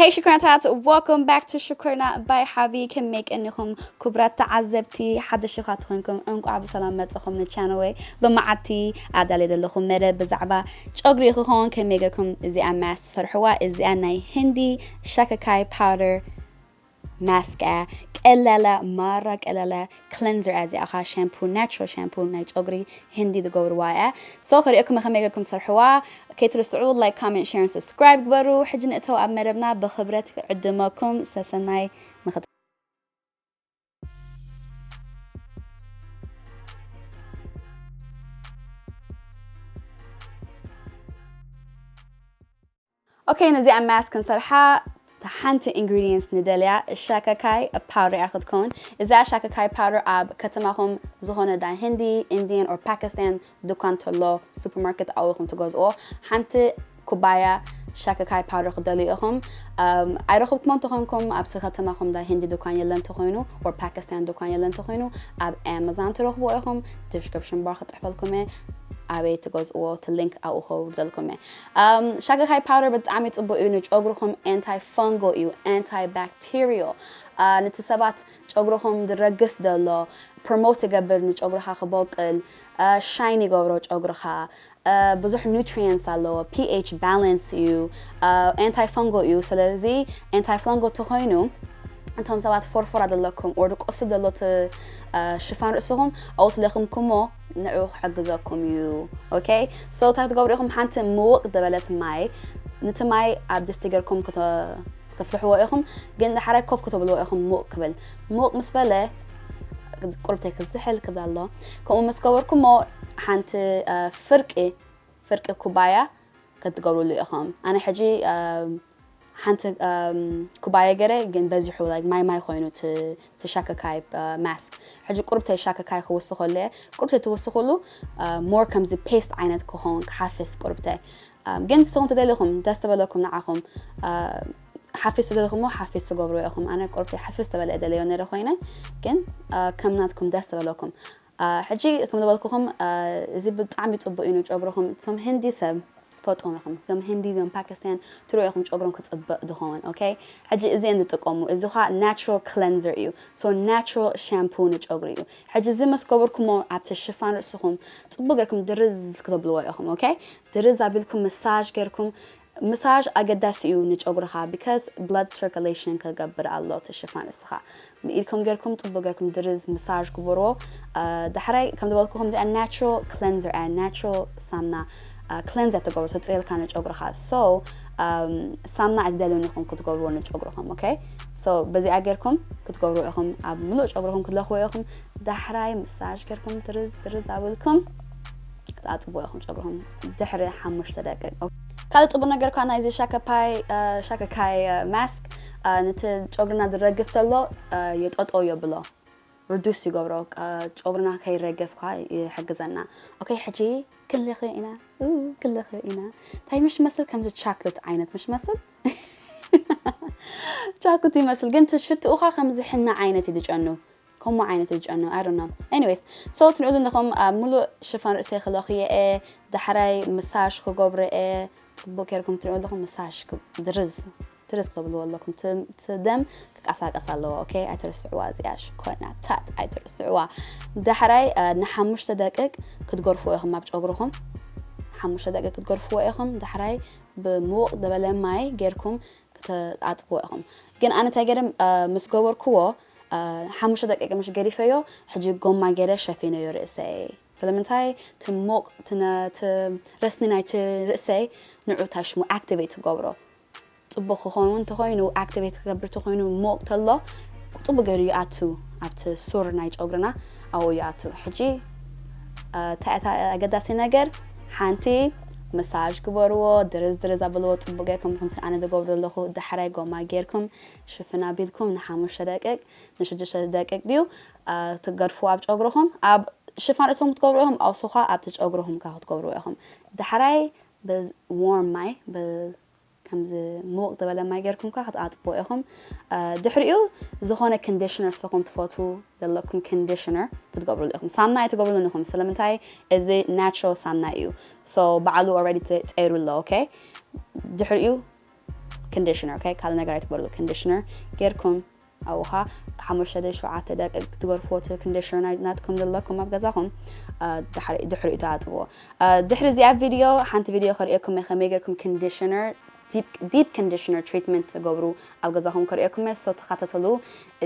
Hey ሽኮርናታት፣ welcome back to ሽኮርና by ሓቢ። ከመይ ቀኒኹም ክቡራት ተዓዘብቲ? ሓደሽቲ ኻትኾንኩም እንቋዕ ብሰላም መጻኹም ንቻነለይ። ሎማዓቲ ኣዳልየ ዘለኹ መደብ ብዛዕባ ጨጉሪ ክኸውን። ከመይ ጌርኩም እዚኣ ማስክ ትሰርሕዋ? እዚኣ ናይ ህንዲ ሻካካይ ፓውደር ማስክ እያ። ቀላላ፣ ማራ ቀላላ ክለንዘር እያ። እዚኣ ኸዓ ሻምፑ፣ ናቹራል ሻምፑ ናይ ጨጉሪ ህንዲ ዝገብርዋ እያ። So ከሪኦኩም ከመይ ጌርኩም ትሰርሕዋ። ከይትርስዑ ላይክ፣ ኮመንት፣ ሼር፣ ሰብስክራይብ ግበሩ። ሕጂ ንእተው ኣብ መደብና። ብኽብረት ክዕድመኩም። ሰሰናይ ምኽት ኦኬ፣ ነዚኣ ማስክ ክንሰርሓ ሓንቲ ኢንግሪዲየንትስ ንደልያ። ሻካካይ ፓውደር እያ ክትከውን። እዛ ሻካካይ ፓውደር ኣብ ከተማኹም ዝኾነ ዳ ህንዲ፣ ኢንዲያን ኦር ፓኪስታን ዱኳን ተሎ፣ ሱፐርማርኬት ኣብኡ ኢኹም ትገዝኦ። ሓንቲ ኩባያ ሻካካይ ፓውደር ክደልዩ ኢኹም። እም፣ ኣይረኽብኩሞ እንተኾንኩም፣ ኣብቲ ከተማኹም ዳ ህንዲ ዱኳን የለን እንተኾይኑ ኦር ፓኪስታን ዱኳን የለን እንተኾይኑ፣ ኣብ ኣማዞን ትረኽብዎ ኢኹም። ዲስክሪፕሽን ባር ክጽሕፈልኩም እየ ኣበይ ትገዝእዎ፣ እቲ ሊንክ ኣብኡ ከውርደልኩም እየ። እም፣ ሻካካይ ፓውደር ብጣዕሚ ጽቡቅ እዩ ንጨጉርኹም፣ ኣንታይ ፈንጎ እዩ፣ ኣንታይ ባክቴሪዮ። እ፣ ነቲ ሰባት ጨጉርኹም ዝረግፍ ዘሎ ፕሮሞት ይገብር፣ ንጨጉርኻ ክቦቅል፣ እ፣ ሻይን ይገብሮ ጨጉርኻ። እ፣ ብዙሕ ኑትሪየንትስ ኣለዎ፣ ፒኤች ባላንስ እዩ፣ እ፣ ኣንታይ ፈንጎ እዩ። ስለዚ ኣንታይ ፈንጎ ተኾይኑ፣ እቶም ሰባት ፎርፎራ ዘለኩም ኦር ቁስል ዘሎ እቲ፣ እ፣ ሽፋን ርእስኹም ኣብኡ ትለኽምኩሞ ንዕኡ ክሕግዘኩም እዩ። ኦኬ፣ ሶ እንታይ ክትገብሩ ኢኹም? ሓንቲ ምውቕ ዝበለት ማይ፣ ነቲ ማይ ኣብ ድስቲ ጌርኩም ክተ-፣ ክተፍልሕዎ ኢኹም፣ ግን ዳሕራይ ኮፍ ክተብልዎ ኢኹም። ምውቕ ክብል፣ ምውቕ ምስ በለ ቁርብተይ ክዝሕል ክብል ኣሎ። ከምኡ ምስ ገበርኩሞ ሓንቲ፣ እ፣ ፍርቂ፣ ፍርቂ ኩባያ ክትገብሩሉ ኢኹም። ኣነ ሕጂ፣ እ፣ ሓንቲ፣ እም፣ ኩባያ ገይረ፣ ግን በዚሑ፣ ላይክ፣ ማይ ማይ ኮይኑ እቲ፣ እቲ ሻካካይ፣ እ፣ ማስክ። ሕጂ ቁርብተይ ሻካካይ ክውስኸሉ እየ። ቁርብተይ ትውስኽሉ፣ እ፣ ሞር ከምዚ ፔስት ዓይነት ክኸውን ክሓፍስ ቁርብተይ። እም፣ ግን ንስኹም ትደልኹም፣ ደስ ተበለኩም ንዓኹም፣ እ፣ ሓፊስ ትደልኹሞ ሓፊስ ትገብሩ ኢኹም። ኣነ ቁርብተይ ሓፊስ ተበለ ደለዮ ነይረ ኮይነ፣ ግን፣ እ፣ ከም ናትኩም ደስ ተበለኩም። እ፣ ሕጂ ከም ዝበልኩኹም፣ እ፣ እዚ ብጣዕሚ ጽቡቅ እዩ ንጨጉርኹም። እቶም ህንዲ ሰብ ፈጦም ኢኹም። እቶም ህንዲ፣ እዞም ፓኪስታን ትሪኡ ኢኹም ጨጉሮም ክጽብቕ ዝኸውን። ኦኬ፣ ሕጂ እዚ እዮም ዝጥቀሙ። እዚ ኸዓ ናቹራል ክለንዘር እዩ። ሶ ናቹራል ሻምፑ ንጨጉሪ እዩ። ሕጂ እዚ ምስ ገበርኩሞ ኣብቲ ሽፋን ርእስኹም ጽቡቅ ጌርኩም ድርዝ ክትብልዎ ኢኹም። ኦኬ፣ ድርዝ ኣቢልኩም መሳጅ ጌርኩም። መሳጅ ኣገዳሲ እዩ ንጨጉርኻ፣ ቢካዝ ብላድ ሲርኩሌሽን ክገብር ኣሎ እቲ ሽፋን ርእስኻ። ኢድኩም ጌርኩም ጽቡቅ ጌርኩም ድርዝ መሳጅ ግበርዎ። እ፣ ዳሕራይ ከም ዝበልኩኹም እዚኣ ናቹራል ክለንዘር እያ፣ ናቹራል ሳምና፣ እ፣ ክለንዝ እያ ትገብሮ፣ ተጽርየልካ ንጨጉርኻ። ሶ፣ እም፣ ሳምና ኣይትደልዩን ኢኹም ክትገብርዎ ንጨጉርኹም። ኦኬ፣ ሶ በዚኣ ጌርኩም ክትገብርዎ ኢኹም፣ ኣብ ምሉእ ጨጉርኹም ክትለኽዎ ኢኹም። ዳሕራይ መሳጅ ጌርኩም ድርዝ ድርዝ ኣበልኩም ክትኣጽብዎ ኢኹም ጨጉርኹም ድሕሪ ሓሙሽተ ደቂቕ። ኦኬ። ካልእ ጽቡቅ ነገር ከኣ ናይዚ ሻካፓይ፣ እ፣ ሻካካይ፣ እ፣ ማስክ፣ እ፣ ነቲ ጨጉርና ዝረግፍ ተሎ፣ እ፣ የጠጠው የብሎ፣ ሪዱስ ይገብሮ፣ እ፣ ጨጉርና ከይረግፍ ከኣ ይሕግዘና። ኦኬ፣ ሕጂ ክንለኽዮ ኢና፣ ኡ፣ ክንለኽዮ ኢና። እንታይ ምሽ መስል? ከምዚ ቻክሌት ዓይነት ምሽ መስል? ቻክሌት ይመስል፣ ግን እቲ ሽትኡ ከኣ ከምዚ ሕና ዓይነት እዩ ዝጨኑ። ከምኡ ዓይነት ዝጨኑ፣ I don't know። Anyways፣ so ትንእሉ እንዲኹም ኣብ ምሉእ ሽፋን ርእሰይ ክለኽዮ እየ። ዳሕራይ መሳጅ ክገብሮ እየ። ጽቡቅ ጌርኩም ትንእሉ ኣለኹም፣ መሳጅ ክ-፣ ድርዝ፣ ድርዝ ክትብልዎ ኣለኩም። እቲ፣ እቲ ደም ክቀሳቀስ ኣለዎ። ኦኬ፣ ኣይትርስዕዋ እዚኣ ሽኮርናታት፣ ኣይትርስዕዋ። ዳሕራይ፣ እ፣ ንሓሙሽተ ደቂቅ ክትገርፍዎ ኢኹም ኣብ ጨጉርኹም። ሓሙሽተ ደቂቅ ክትገርፍዎ ኢኹም። ዳሕራይ ብምውቕ ዝበለ ማይ ጌርኩም ክትኣጥብዎ ኢኹም። ግን ኣነ እንታይ ገይረ፣ እ፣ ምስ ገበርክዎ፣ እ፣ ሓሙሽተ ደቂቅ ምሽ ገዲፈዮ፣ ሕጂ ጎማ ገይረ ሸፊነዮ ርእሰይ። ስለምንታይ? እቲ ሙቕ፣ እቲ ነ-፣ እቲ ረስኒ ናይቲ ርእሰይ ንዑ እንታይ ሽሙ ኣክቲቬት ትገብሮ። ጽቡቕ ክኸውን እንተኾይኑ፣ ኣክቲቬት ክገብር እንተኾይኑ፣ ሙቕ ተሎ፣ ጽቡቕ ገይሩ ይኣቱ ኣብቲ ሱር ናይ ጨጉርና፣ ኣብኡ ይኣቱ። ሕጂ፣ እ፣ እንታይ እታ ኣገዳሲ ነገር፣ ሓንቲ መሳጅ ግበርዎ፣ ድርዝ ድርዝ ኣብልዎ፣ ጽቡቕ ጌርኩም ከምቲ ኣነ ዝገብሮ ዘለኹ፣ ዳሕራይ ጎማ ጌርኩም፣ ሽፍን ኣቢልኩም ንሓሙሽተ ደቂቅ፣ ንሽዱሽተ ደቂቅ ድዩ፣ እ፣ ትገድፍዎ ኣብ ጨጉርኹም፣ ኣብ ሽፋን ርእስኹም ክትገብሩ ኢኹም፣ ኣውስኻ ኣብቲ ጨጉርኹም ከኣ ክትገብሩ ኢኹም። ዳሕራይ ብዝ-፣ ዋርም ማይ፣ ብ-፣ ከምዚ ሙቕ ዝበለ ማይ ጌርኩም ከኣ ክትኣጥብዎ ኢኹም። እ፣ ድሕሪኡ ዝኾነ ኮንዲሽነር ንስኹም ትፈትዉ ዘለኩም ኮንዲሽነር ክትገብሩሉ ኢኹም። ሳምና ኣይትገብሩሉን ኢኹም። ስለምንታይ? እዚ ናቹራል ሳምና እዩ። ሶ፣ ባዕሉ ኦልሬዲ ተ-፣ ጸይሩ ኣሎ፣ ኦኬ? ድሕሪኡ conditioner okay ካልእ ነገር ኣይትግበርሉ conditioner ጌርኩም ኣብኡ ኸዓ ሓሙሽተ ድዩ ሸውዓተ ደቂቕ ክትገርፍዎ እቲ conditioner ናይ ናትኩም ዘለኩም ኣብ ገዛኹም ድሕሪኡ ትኣጥብዎ ድሕሪ እዚኣ ቪድዮ ሓንቲ ቪድዮ ከርእየኩም እየ ከመይ ጌርኩም conditioner deep conditioner treatment ትገብሩ ኣብ ገዛኹም ከርእየኩም እየ so ተኸታተሉ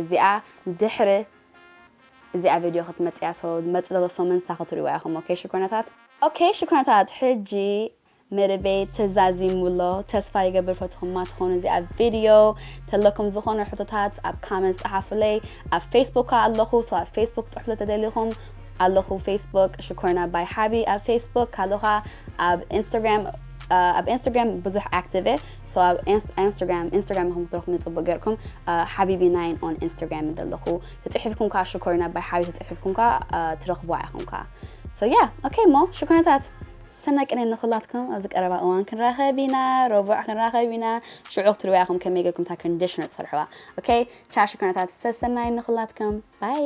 እዚኣ ድሕሪ እዚኣ ቪድዮ ክትመፅያ so መፅእ ዘሎ ሰሙን ንሳ ክትሪእዋ ኢኹም okay ሽኮርናታት okay ሽኮርናታት ሕጂ መደበይ ተዛዚሙ ኣሎ ተስፋ ይገብር ፈትኹማ ትኾኑ እዚኣ ቪድዮ ተለኩም ዝኾነ ሕቶታት ኣብ comments ፀሓፉለይ ኣብ Facebook ከዓ ኣለኹ so ኣብ Facebook ፅሕፉለይ ተደሊኹም ኣለኹ Facebook ሽኮርና by ሓቢ ኣብ Facebook ካልኦኻ ኣብ Instagram ኣብ Instagram ብዙሕ active እየ so ኣብ Instagram Instagram ኢኹም ክትረኽቡኒ ፅቡቅ ጌርኩም ሓቢቢ ናይን on Instagram ዘለኹ ተፅሒፍኩም ከዓ ሽኮርና by ሓቢ ተፅሒፍኩም ከዓ ትረኽብዋ ኢኹም ከዓ so yeah okay እሞ ሽኮርናታት ሰናይ ቅነ ንኹላትኩም ኣብዚ ቀረባ እዋን ክንራኸብ ኢና ረቡዕ ክንራኸብ ኢና ሽዑ ክትሪእዋ ኢኹም ከመይ ጌርኩም እታ conditioner ትሰርሕዋ okay ቻው ሽኮርናታት ሰሰናይ ንኹላትኩም bye